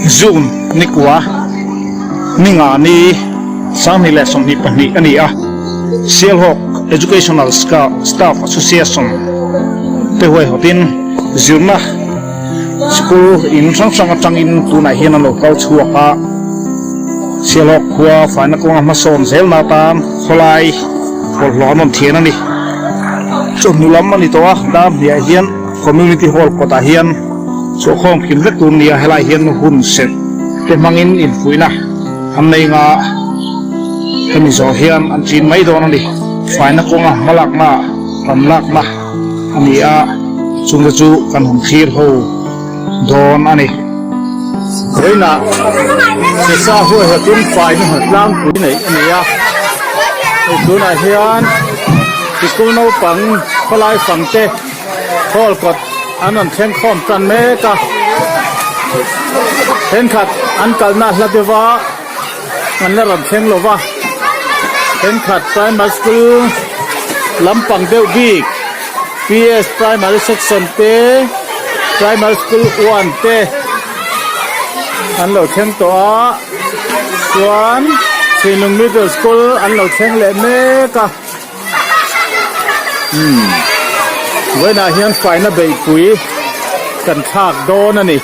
June nikua ninga ni sanghnih leh 22 a ni a, Sialhawk Educational Staff Association te huaihawtin zirna sikul in hrang hrang atangin tunah hian an lo kal chhuak a, Sialhawk khua faina kawnga hmasawn zelna atan khawlai bawlhhlawh an rawn thian a ni. Chawhnu lam a ni tawh a, dar hniah hian Community Hall kawtah hian chhuahkhawm kim vek tur nia helai hian hun serh te hmangin infuihna an nei nga hemi zawh hian an chin mai dawn a ni. Faina kawnga hmalakna ram lakna a ni a, chungte chu kan han thlir ho dawn a ni. Vawiinah Sesa huaihawtin faina hna tlangpui neih a ni a, hei tunah hian sikul naupang khawlai fangte Hall kawt an rawn thleng khawm tan mek a, thenkhat an kalna hla deuh a an la rawn thleng lo va, thenkhat primary school lampang deuh bik PS primary section te primary school one te an lo thleng tawh a, chuan Chhinlung middle school an lo thleng leh mek a. Umm vawiinah hian faina beihpui kan thlak dawn a ni.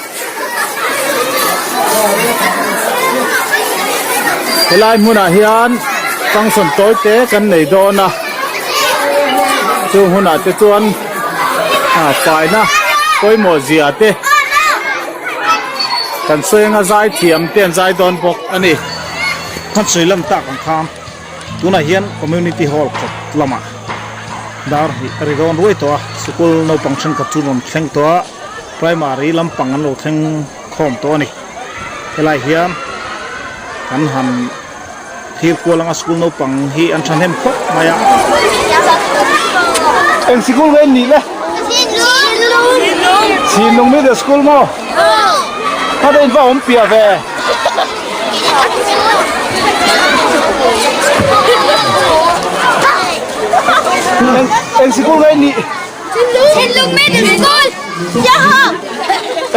Helai hmunah hian function tawi te kan nei dawn a, chung hunah te chuan ah faina pawimawh zia te kan sawi anga zai thiam te an zai dawn bawk a ni. Kan sawi lam tak ang khan. Tunah hian Community Hall kawt lamah dar hnih a ri dawn ruai tawh a, sikul naupang thenkhat chu rawn thleng tawh a, primary lampang an lo thleng khawm tawh a ni. Helai hian kan han thlir kual anga sikul naupang hi an thahnem khawp mai a. Eng sikul nge in nih le? Chhinlung Middle School maw? Kha te in va awm piah ve. Eng sikul nge in nih? Chhinlung Middle School.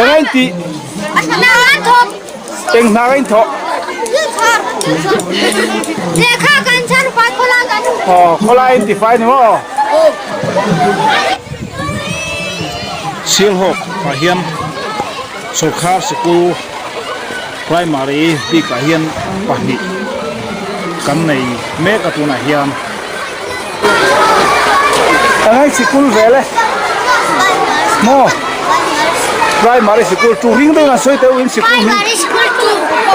Eng a in tih? Hna an thawk. Eng hna ka in thawk? Lehkha kan chhan fai khawlai kan. Aw khawlai in ti fai ni maw? Sialhawk ah hian sawrkhar sikul primary bikah hian pahnih kan nei mek a tunah hian. Angai sikul vel e maw primary sikul chu ring deuhin an sawi teuh in sikul hi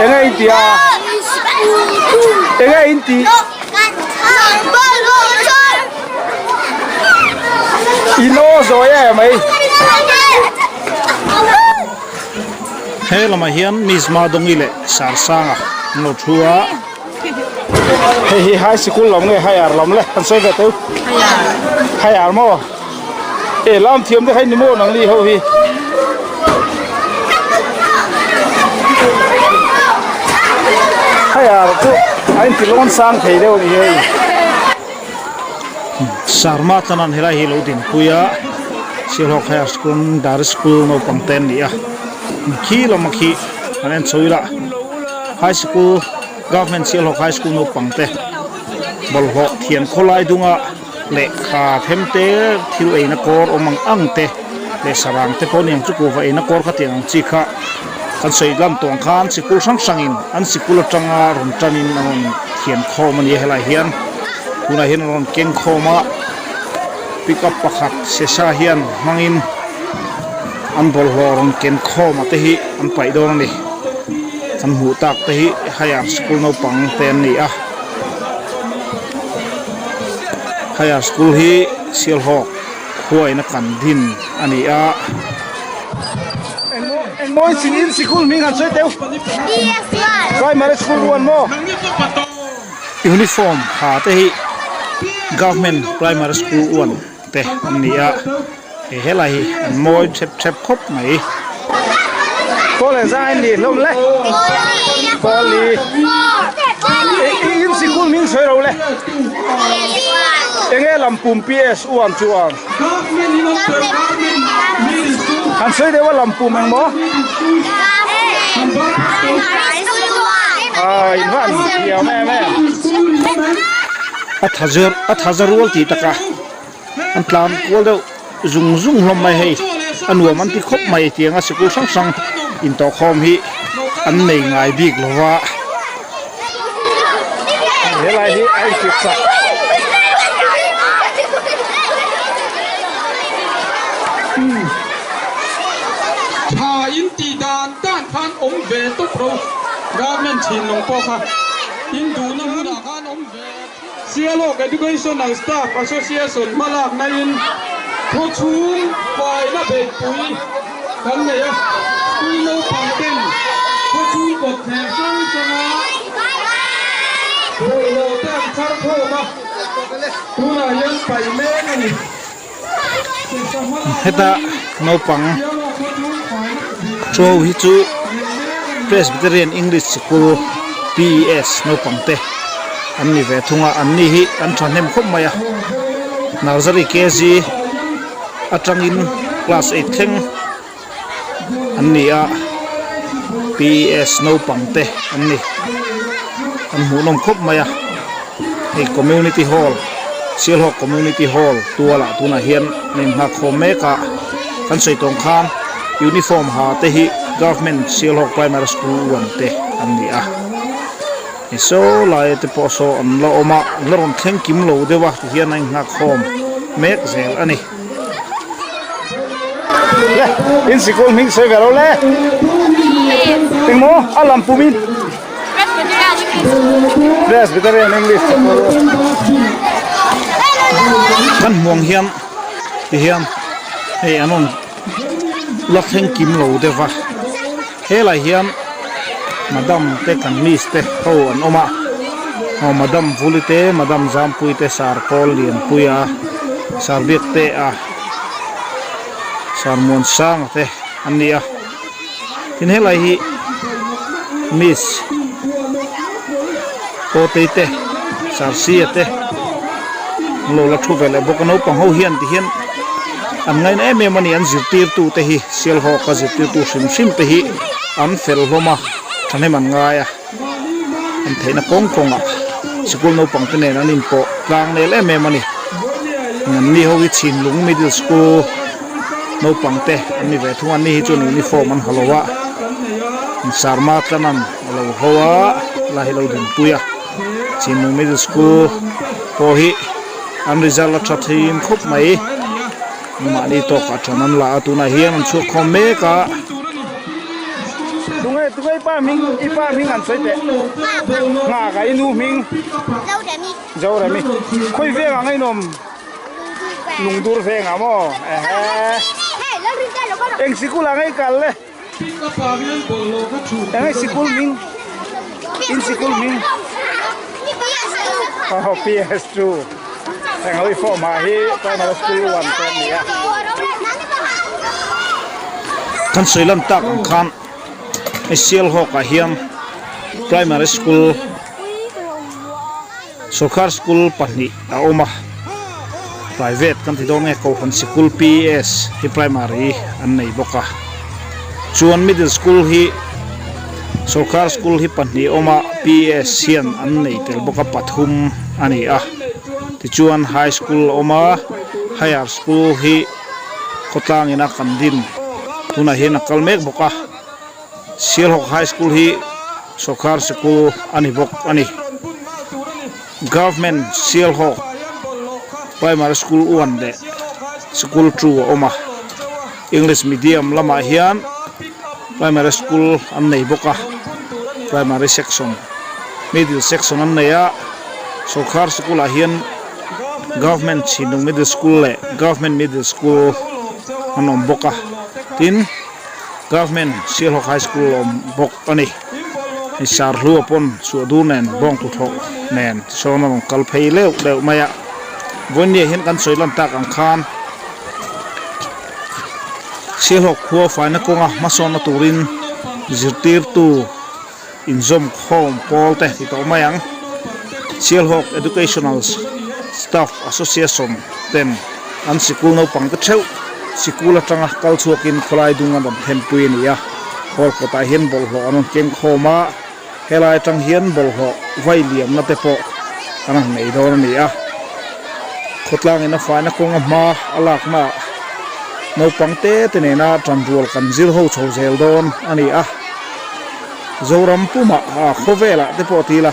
enge in tih a enge in tih in aw zawi e mai. He lamah hian Miss Madongi leh Sarsanga an lo thu a. Hei hi high sikul lam nge higher lam le an sawi ve teu. Higher maw? E lam thiam te kha in ni maw nang li ho hi. Higher chu a inti lawn sang thei deuh a ni hei. Sarma chuan helai hi lo dinpui a Sialhawk Higher Secondary School naupang te an ni a khi lama khi an en chho ila High School Government Sialhawk High School naupang te bawlhhlawh thian khawlai dunga lehkha them te thil eina kawr awm ang ang te leh sarang te pawh aniang chu kuhva eina kawr kha tiang ang chi kha kan sawi lam tawh ang khan sikul hrang hrangin an sikul atanga rawn tanin an rawn thian khawm a ni a helai hian tunah hian an rawn keng khawm a pick up pakhat sesa hian hmangin an bawlhhlawh rawn ken khawm a te hi an paih dawn a ni kan hmuh tak te hi higher school naupang te an ni a higher school hi Sialhawk khuain a kan din a ni a. Engmaw in in sikul hming han sawi teuh primary school one maw uniform ha te hi government primary school one te an ni a he helai hi an mawi thep thep khawp mai pawl leh zai an ni hlawm le pawl li in sikul hming sawi ro le enge lampum PS one chuan. An sawi deuh a lampum eng maw? Ah, in van thiam em em. A tha zer a tha za rual tih taka an tlan kual deuh zung zung hlawm mai hei a nuam an ti khawp mai tianga sikul hrang hrang intawhkhawm hi an nei ngai bik lo va. Helai hi a inchip chak. Tha in tih dan dan khan awm ve tawp ro. Government thinlung pawh kha in duhna hmunah khan awm ve Sialawk Educational Staff Association hmalakna in khawchhung faina beihpui kan nei a, school naupang ten khawchhung kawtthler hrang hranga bawlhhlawh te an chhar khawm a, tunah hian paih mek a ni. Heta naupang chaw hi chu Presbyterian English Sikul PES naupang te an ni ve thung a an ni hi an thahnem khawp mai a nursery KG atangin class eight thleng an ni a PES naupang te an ni an hmuhnawm khawp mai a hei community hall Sialhawk community hall tualah tunah hian an inhngak khawm mek a kan sawi tawng khan uniform ha te hi government Sialhawk primary school uan te an ni a hei saw lai te pawh saw an la awm a an la rawn thleng kim lo deuh a tihian a inhngak khawm mek zel a ni. Le, in sikul hming sawi ve lo le. Engmaw a lam pum in. Presbyterian English School. Kan hmuang hian ti hian hei an rawn la thleng kim lo deuh va. Helai hian madam te kan miss te ho an awm a. Aw madam Vuli te madam Zampui te Sarkawl Lianpuia Sarbiak te a Sarmuansanga te an ni a. Tin helai hi miss Kawtei te Sarsia te an lo la thu ve leh bawk a naupang ho hian ti hian an ngaina em em a ni an zirtirtu te hi Sialhawka zirtirtu hrim hrim te hi an fel hlawm a thahnem an ngai a an theihna kawng kawngah sikul naupang te nen an inpawh tlang nel em em a ni an ni ho hi Chhinlung Middle School naupang te an ni ve thung a ni hi chuan uniform an ha lo a Sarma tlanan a lo ho a helai hi lo dinpui a Chhinlung Middle School pawh hi an result a tha thin khawp mai mahni tawkah tan an la a tunah hian an chhuak khawm mek a. Tunge tunge i pa hming i pa hming an sawi teh nghak a i nu hming Zoremi khawi vengah ngei nuam Lungdur vengah maw ehe eng sikul ah ngei kal le eng sikul hming in sikul hming aw PS2 heng ho i form ah hi primary school 1 te an ni a. Kan sawi lan tak ang khan hei Sialhawk ah hian primary school sorkar school pahnih a awm a private kan ti dawn nge kohhran sikul P_S hi primary an nei bawk a chuan middle school hi sorkar school hi pahnih a awm a P_S hian an nei tel bawk a pathum a ni a tichuan high school a awm a higher school hi khawtlang ina kan din tunah hian a kal mek bawk a Sialhawk High School hi sorkar sikul a ni bawk a ni. Government Sialhawk Primary School 1 leh Sikul 2 a awm a, English medium lamah hian Primary School an nei bawk a, Primary section, Middle section an nei a, sorkar sikulah hian Government Chhinlung Middle School leh Government Middle School an awm bawk a, tin. Government Sialhawk High School a awm bawk a ni. Hei Sarhlua pawn Suahdur nen Bawngtuthawh nen tisawn a rawn kal phei leuh leuh mai a. Vawinia hian kan sawi lan tak ang khan Sialhawk khua faina kawnga hmasawnna turin zirtirtu inzawm khawm pawl te ti tawh mai ang. Sialhawk Educational Staff Association ten an sikul naupang te theuh sikul atanga kal chhuakin khawlai dung an rawn thlenpui a ni a. Hall kawtah hian bawlhhlawh an rawn keng khawm a, helai atang hian bawlhhlawh vai liamna te pawh an han nei dawn a ni a. Khawtlangin a faina kawnga hma a lakna ah naupang te te nena tanrual kan zir ho chho zel dawn a ni a. Zoram pumah khawvelah te pawh ti ila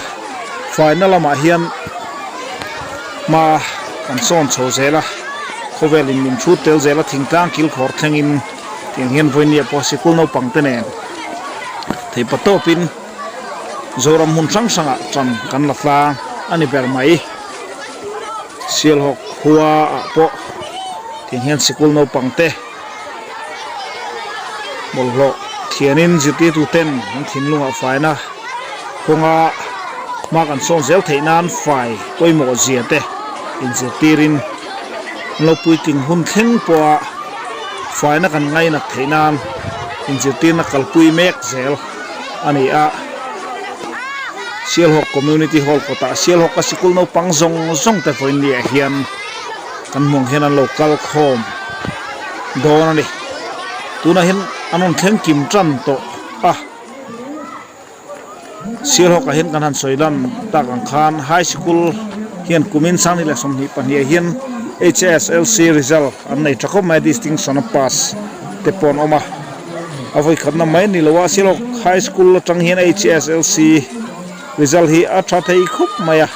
faina lamah hian hma kan sawn chho zel a, khawvelin min chhut tel zel a, thingtlang kilkhawr thlengin tiang hian vawinia pawh sikul naupang te nen theihpa tawpin Zoram hmun hrang hrangah tan kan la tlang a ni ber mai. Sialhawk khua ah pawh tiang hian sikul naupang te bawlhhlawh thianin zirtirtu ten an thinlungah faina kawnga hma kan sawn zel theih nan fai pawimawh zia te inzirtirin an lo puitling hun thleng pawha faina kan ngainat theih nan inzirtirna kalpui mek zel a ni a. Sialhawk Community Hall kawtah Sialhawka sikul naupang zawng zawng te vawiin ni ah hian kan hmuh ang hian an lo kal khawm dawn a ni. Tunah hian an rawn thleng kim tan tawh a. Sialhawkah hian kan han sawi lan tak ang khan High Sikul hian kumin 20 leh 22 ah hian HSLC result an nei tha khawp mai a, distinction a pass te pawh an awm a. A vawikhatna mai a ni lo a, Sialhawk High School atang hian HSLC result hi a tha thei khawp mai a,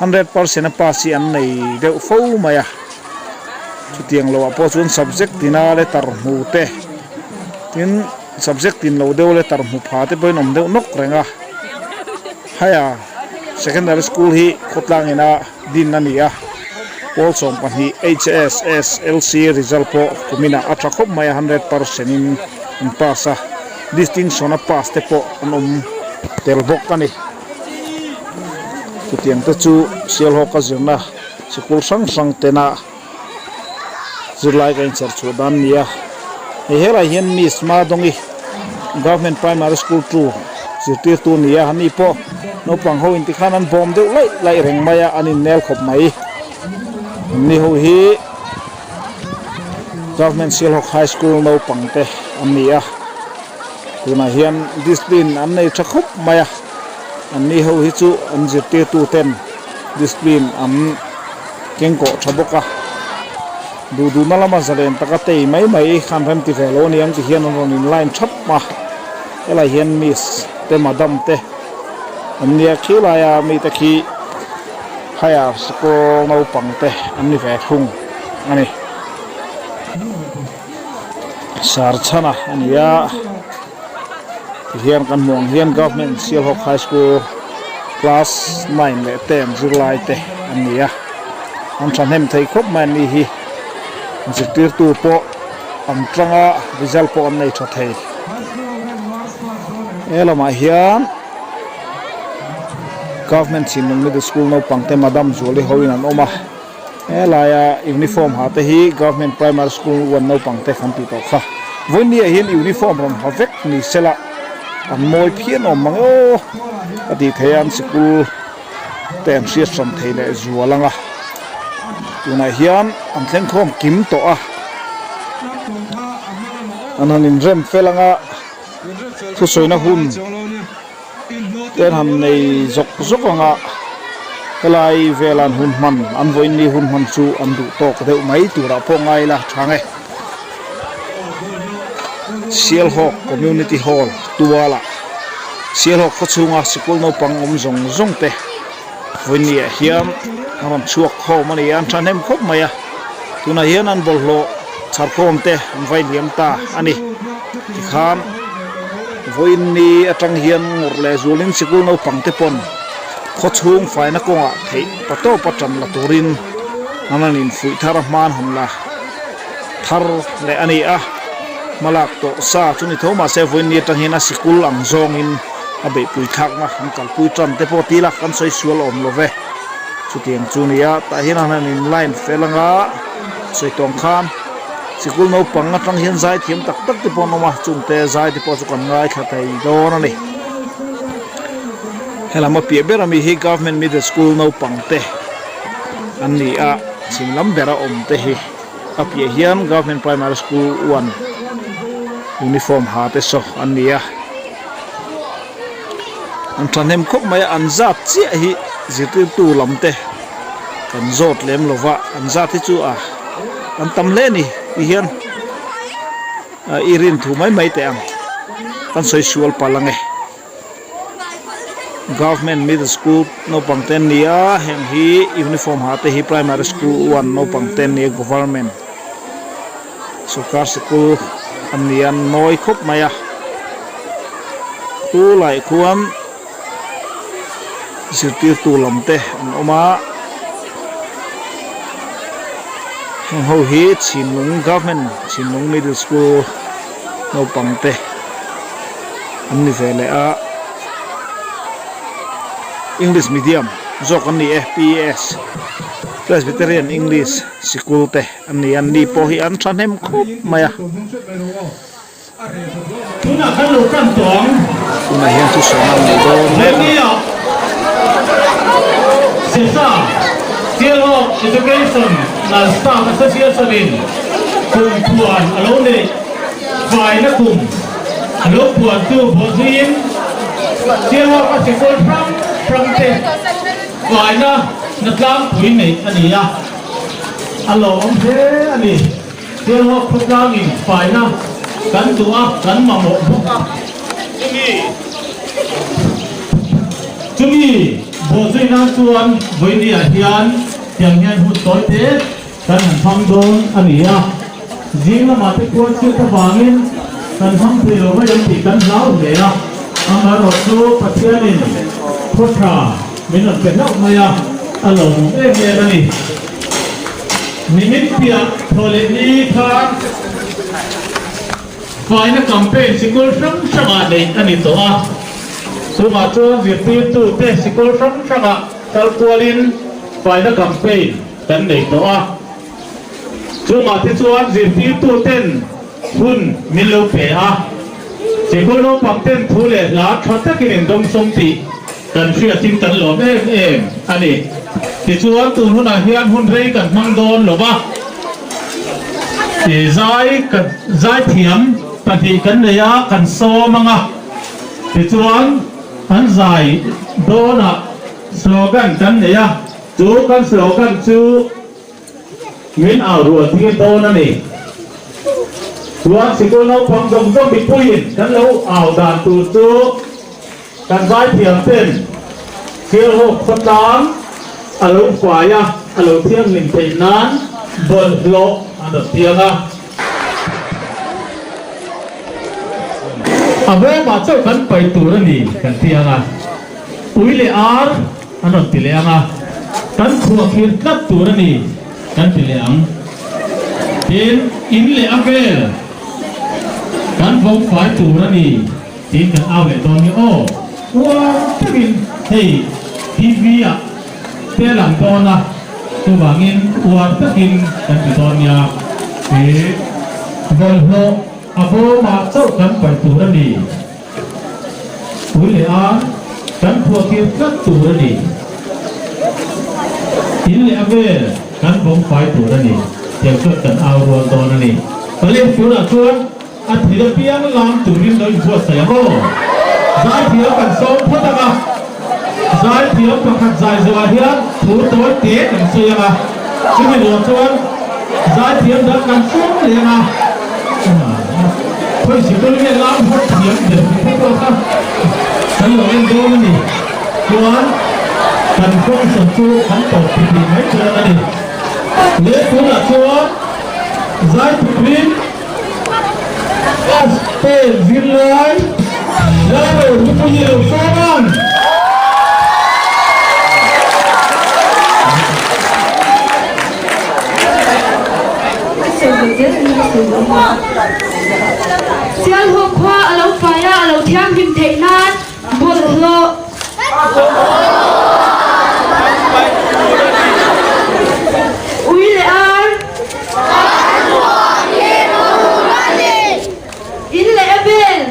100% a pass hi an nei deuh fo mai a. Chutiang loah pawh chuan subject tina letter hmu te tin subject tin lo deuh letter hmu pha te pawhin awm deuh nawk reng a. Haya Secondary School hi khawtlang ina din a ni a, pawl 12 HSSLC result pawh kuminah a tha khawp mai a, 100% in an pass a, distinction a pass te pawh an awm tel bawk a ni. Chutiang te chu Sialhawka zirna sikul hrang hrang tena zirlai ka inchher chhuah dan a ni a. Hei helai hian Miss Madawngi Government Primary School 2 zirtirtu a ni a, ani pawh naupang ho in tikhan an bawm deuh laih laih reng mai a, an innel khawp mai. Anni ho hi Government Sialhawk High School naupang te an ni a, tunah hian discipline an nei tha khawp mai a. Anni ho hi chu an zirtirtu ten discipline an keng kawh tha bawk a, duh duhna lama zalen taka tei mai mai khan rem ti ve lo aniang ti hian an rawn in line thap a, helai hian miss te madam te an nia khi laia mite khi higher sikul naupang te an ni ve thung a ni. Sarchhana a ni a. Tihian kan hmuh ang hian Government Sialhawk High School class 9 leh 10 zirlai te an ni a, an thahnem thei khawp mai an ni hi, zirtirtu pawh an tang a, result pawh an nei tha thei. He lamah hian Government Chhinlung Middle School naupang te Madam Zuali hoin an awm a. Helaia uniform ha te hi Government Primary School uan naupang te kan tih tawh kha. Vawinia hian uniform rawn ha vek ni sela an mawi phian awm mang e aw a tih theih a, an sikul te an hriat hran thei leh zual ang a. Tunah hian an thlengkhawm kim tawh a, an han inrem fel ang a, thusawina hun. Te an han nei zawk zawk ang a, helai vela an hun hman, an vawiin ni hun hman chu an duh tawk deuh mai turah pawh ngai ila tha nge. Sialhawk Community Hall tualah Sialhawk khawchhunga sikul naupang awm zawng zawng te vawiin ni ah hian an rawn chhuak khawm a ni a, an thahnem khawp mai a, tunah hian an bawlhhlawh chharkhawm te an vai liam ta a ni tikhan. Vawiin ni atang hian ngawrh leh zualin sikul naupang te pawn khawchhung faina kawngah theih pa tawpa tan la turin an han infuih thar a, hman han la thar leh a ni a, hmalak tawh sa chu ni tho mahse vawiin ni atang hian a sikul ang zawngin a beihpui thlakna an kalpui tan te pawh tila kan sawi sual awm lo ve. Chutiang chu ni a, tah hian an han in line fel anga sawi tawng khan. Sikul naupang atang hian zai thiam tak tak te pawh an awm a, chungte zai te pawh chu kan ngaithla thei dawn a ni. Helam a piah ber ami hi Government Middle School naupang te an ni a, chhim lam bera awm te hi a piah hian Government Primary School 1. Uniform ha te saw an ni a, an thahnem khawp mai a, an zat chiah hi zirtirtu lam te kan zawt lem lo va, an zat hi chu a an tam hle a ni ti hian i rin thu mai mai teh ang, kan sawi sual palh ang e. Government Middle School naupang te an ni a, heng hi uniform ha te hi Primary School 1 naupang te an ni a, Government Sorkar sikul an ni a, an nawi khawp mai a, khu lai khuan zirtirtu lam te an awm a, heng ho hi Chhinlung Government Chhinlung Middle School naupang te. An ni ve leh a, English medium zawk an ni e, PES Presbyterian English sikul te an ni a, an ni pawh hi an thahnem khawp mai a. Tunah hian thusawm an nei dawn mek a. A lo puantu bawhzuiin Sialhawka sikul hrang hrang te faina na tlangpui neih a ni a, a lawmawm hle a ni. Sialhawk khawtlangin faina kan duh a, kan mamawh bawk a. Chumi bawhzui nan chuan vawinia hian tiang hian hun tawi te Kan han hmang dawn a ni a, zing lamah te khuan chhiat avangin kan hmang thei lo mai ang tih kan hlau hle a, amaherawh chu Pathianin khaw tha min rawn pe hlauh mai a, a lawmawm em em a ni. Nimin piah thaw leh ni khan faina campaign sikul hrang hrangah neih a ni tawh a, chungah chuan zirtirtute sikul hrang hrangah kal kualin faina campaign Kan nei tawh a, chungah te chuan zirtirtu ten hun min lo pe a, sikul naupang ten thu leh hla tha takin in dawngsawm tih kan hriatin kan lawm em em a ni. Tichuan tun hunah hian hun rei kan hmang dawn lo va, zai zaithiam pahnih kan nei a, kan sawm ang a, tichuan an zai dawnah slogan kan nei a. Chu kan slogan chu min au rual tir dawn a ni. Chuan sikul naupang zawng zawng mipuiin kan lo au dan tur chu kan zaithiam ten Sialhawk khawtlang a lo fai a, a lo thianghlim theih nan bawlhhlawh an rawn piang a. A bawmah chauh kan pai tur a ni kan ti ang a, ui leh ar, An rawn ti leh ang a, kan khuah khir tlat tur a ni kan ti leh ang. Tin, in leh a vel kan vawng fai tur a ni tiin kan au leh dawn nge aw. Uar takin hei TV ah te a lang dawn a, chuvangin uar takin kan ti dawn nia. He bawlhhlawh a bawmah chauh kan paih tur a ni. Pui leh a, kan khuah kir tlat tur a ni. In leh a vel kan vawng fai tur a ni. Tiang chuan kan au rual dawn a ni. Pali tunah chuan a thil apiang lam turin lo inbuatsaih ang aw. Zaithiam kan sawm phawt ang a, zaithiam pakhat zai zawhah hian thu tawi te kan sawi ang a, chumi zawh chuan Zaithiam dang kan sawm leh ang a, khawi sikul nge lam hawt thiam ber ti phawt awk a, kan lo en dawn a ni. Chuan kan function chu kan tawp ti tih mai dawn a ni. Leh tunah chuan Zaithurin class ten zirlai Lalo Lupuii lo sawm ang. Sialhawk khua a lo fai a, a lo thianghlim theih nan bawlhhlawh. Ui leh ar. In leh a vel.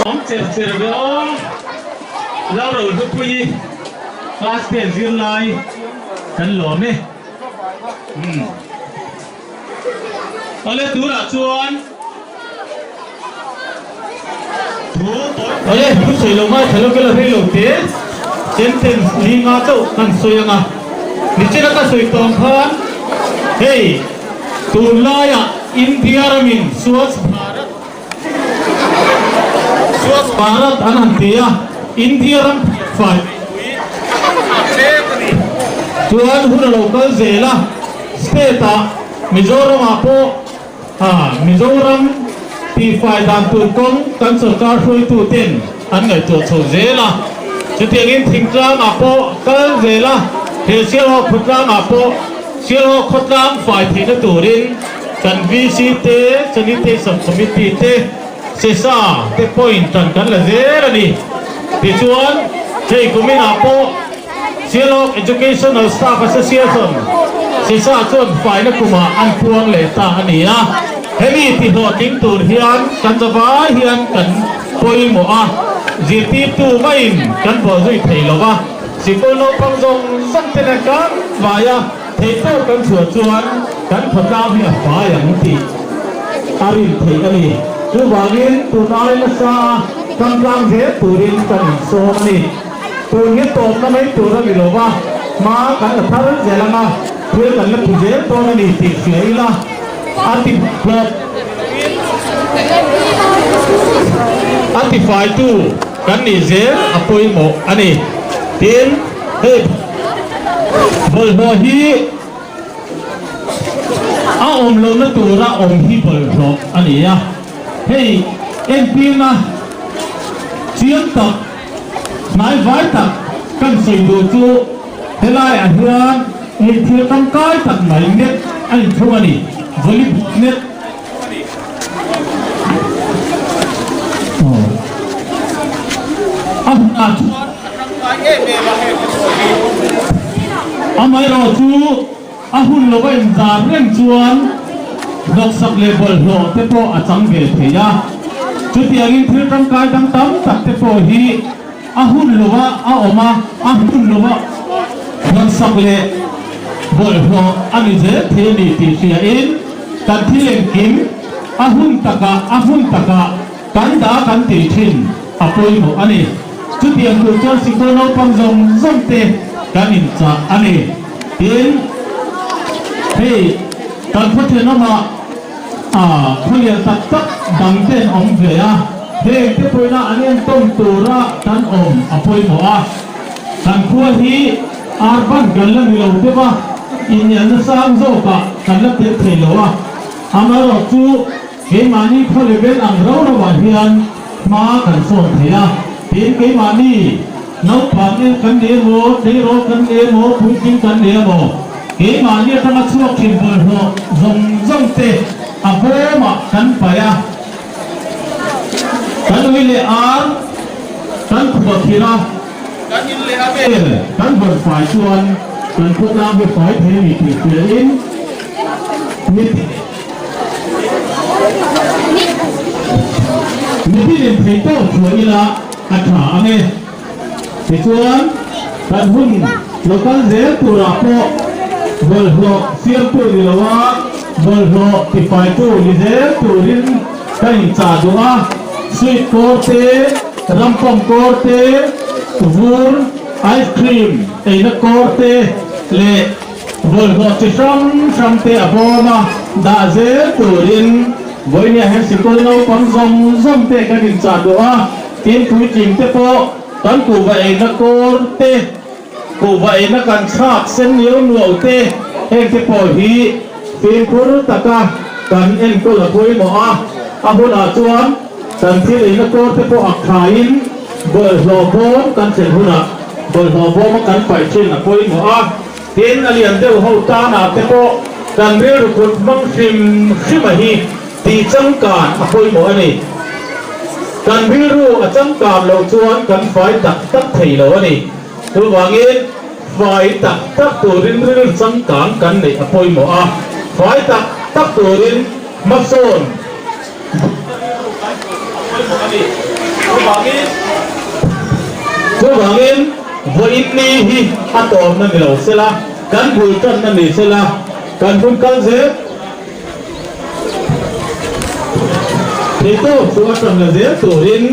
Awm cher cher ve aw. Lalrohlupuii class ten zirlai kan lawm e. Umm. Awle tunah chuan thu tawi Awle thu sawi lo ngaithla lo kela rei lo te sentence li nga chauh kan sawi anga nichina ka sawi tawng khan hei tunlaiah India ramin Swachh Bharat Swachh Bharat an han ti a, India ram fai beihpui tlem a ni. Chuan hun a lo kal zel a, state ah Mizoram ah pawh Mizoram tihfai dan tur kawng kan sorkar hruaitu ten an ngaihtuah chho zel a. Chutiangin thingtlang ah pawh kal zel a, he Sialhawk khawtlang ah pawh Sialhawk khawtlang fai theihna turin Kan VC te, Sanitation Committee te, SESA te pawhin tan kan la zel a ni. Tichuan, hei kuminah pawh Sialhawk Educational Staff Association, SESA, chuan faina kumah an puang leh ta a ni a. Hemi tihlawhtling tur hian kan zavai hian kan pawimawh a, zirtirtu maiin kan bawhzui thei lo va, sikul naupang zawng zawng te nen kan vai a. Theihtawp kan chhuah chuan kan khawtlang hi a fai ang tih a rin theih a ni. Chuvangin tun ai nasa a tangtlang zel turin kan insawm a ni. Tun hi tawpna mai tur a ni lo va, hma kan la thar zel ang a, thil kan la ti zel dawn a ni tih hria ila a ti hlawp. A tifaitu kan nih zel a pawimawh a ni. Tin, hei. Bawlhhlawh hi a awm lohna tura awm hi bawlhhlawh a ni a, hei entirna chiang tak, hnaivai tak kan sawi duh chu helaiah hian hei thil tangkai tak mai net a inthlung a ni, volleyball net a ni. A hunah chuan a tangkai em em a heng te pawh hi. Amaherawh chu a hun lova inzar reng chuan hnawksak leh bawlhhlawh te pawh a chang ve thei a. Chutiangin thil tangkai dang tam tak te pawh hi a hun lova a awm a, a hun lova hnawksak leh bawlhhlawh a ni zel thei a ni tih hriain kan thil engkim a hun takah a hmun takah Kan dah kan tih thin a pawimawh a ni. Chutiang tur chuan sikul naupang zawng zawng te kan inchah a ni. Tin, hei. Kan khaw thenawmah khaw lian tak tak dang te an awm ve a, heng te pawina an entawn tura kan awm a pawimawh a. Kan khua hi urban kan la ni lo deuh a, inelna sang zawkah kan la tel thei lo a, amaherawh chu keimahni khaw level ang rau rauah hian hma kan sawn thei a, tin keimahni naupang en kan ni emaw, tleirawl kan ni emaw, puitling kan ni emaw, keimahni atanga chhuak thin bawlhhlawh zawng zawng te a bawmah kan paih a, kan ui leh ar kan khuah khirh a, kan in leh a vel kan vawn fai chuan kan khawtlang hi fai thei a ni tih hriain mi Mitin in thei tawk chhuah ila a tha ang e. Tichuan, kan hun lo kal zel turah pawh bawlhhlawh siamtu ni loa bawlhhlawh tifaitu ni zel turin ka inchah duh a. Sweet kawr te, rampam kawr te, vur, ice cream eina kawr te leh Bawlhhlawh chi hrang hrang te a bawm a, dah zel turin vawinia hian sikul naupang zawng zawng te kan inchah duh a, tin puitling te pawh kan kuhva eina kawr te, kuhva eina kan thlak sen niau nuau te heng te pawh hi fimkhur taka kan enkawl a pawimawh a, a hunah chuan kan thil eina kawr te pawh a khaiin bawlhhlawh bawm kan thlen hunah bawlhhlawh bawma kan paih thin a pawimawh a. Tin, a lian deuh ho tanah te pawh kan rilru kut hmang hrim hrima hi tih changkan a pawimawh a ni. Kan rilru a changkan loh chuan kan fai tak tak thei lo a ni. Chuvangin, fai tak tak turin rilru changkang kan neih a pawimawh a, fai tak tak turin hmasawn duhna rilru kan put a pawimawh a ni. Chuvangin, chuvangin vawiin ni hi a tawpna ni lo sela, kan bul tanna ni sela, kan hun kal zel thei tawp chu a tan la zel turin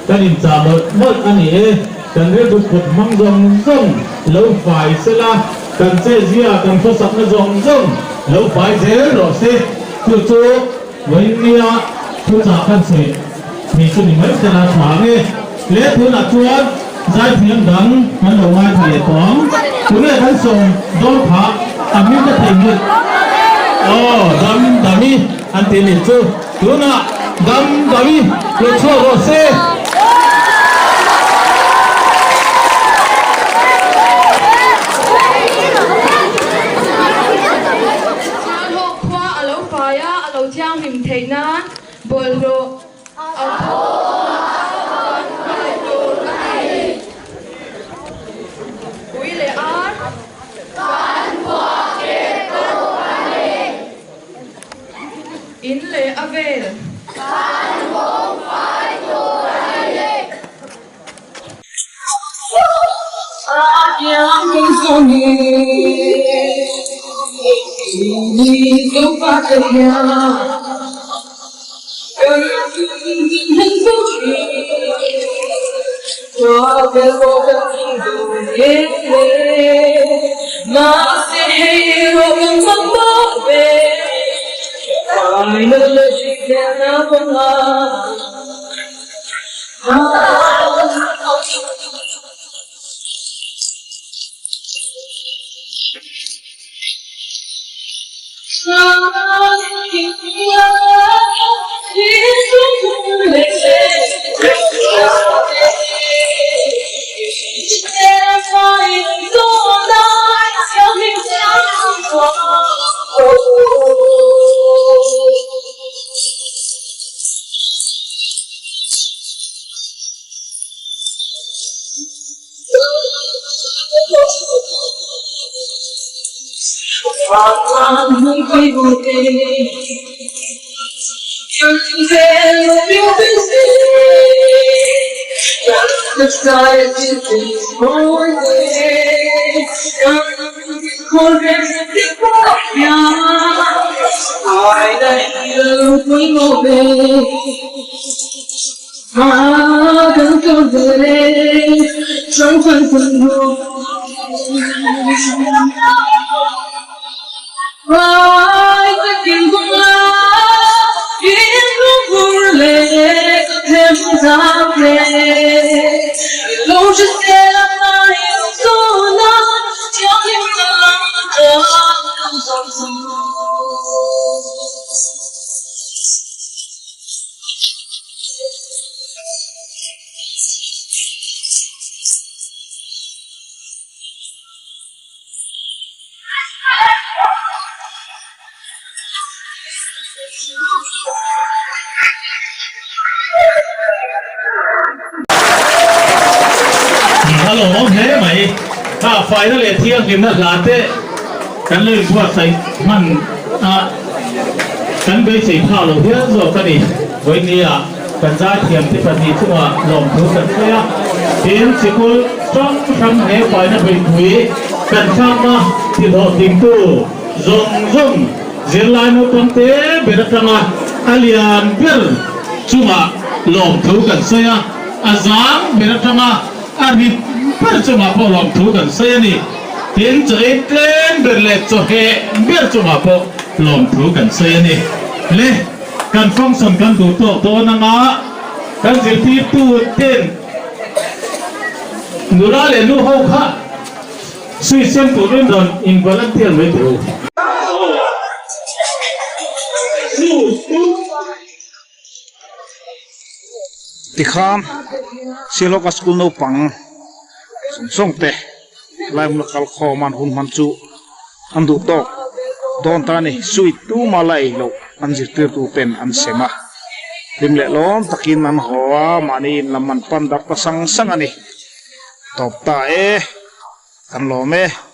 kan inchah mawlh mawlh a ni e. Kan rilru kut hmang zawng zawng lo fai sela, kan chezia kan khawsakna zawng zawng lo fai zel rawh se. Chu chu Vawinia thuchah kan sawi thei chu ni mai sela tha ang e. Le tunah chuan zaithiam dang kan lo ngaithla leh tawh ang. Tunge kan sawm dawn kha a hming ka theihnghilh. Aw dam dami an ti nih chu. Tunah dam dami lo chhuak rawh se. Sialhawk khua a lo fai a, a lo thianghlim theih nan bawlhhlawh a kan hmai tur a ni. Ui leh ar kan buah keh tawh a ni. In leh a vel kan bawm fai tur a ni. A lawmawm hle mai. Kha faina leh thianghlimna hla te kan lo inbuatsaih hman a, kan beisei phak lo hial zawk a ni. Vawinia kan zaithiam te pahnih chungah lawmthu kan sawi a, tin sikul hrang hrang he faina beihpui kan thlakna tihlawhtlingtu zawng zawng Zirlai naupang te ber atanga a lian ber chungah lawmthu kan sawi a, a zang ber atanga a rit ber chungah pawh lawmthu kan sawi a ni. Tin, chaw ei tlem ber leh chaw heh ber chungah pawh lawmthu kan sawi a ni. Le, kan function kan duh tawk dawn anga kan zirtirtu ten nula leh nu ho kha Sui sem turin rawn in volunteer mai teh u. Tikhan Sialhawka school naupang zawng zawng te lai hmun a kal khawm an hun hman chu an duh tawk dawn ta a ni. Sui tuma la ei loh an zirtirtu ten an sem a, hlim leh lawm takin an haw a, mahni in lam an pan darh ta sang sang a ni. Tawp ta e, kan lawm e.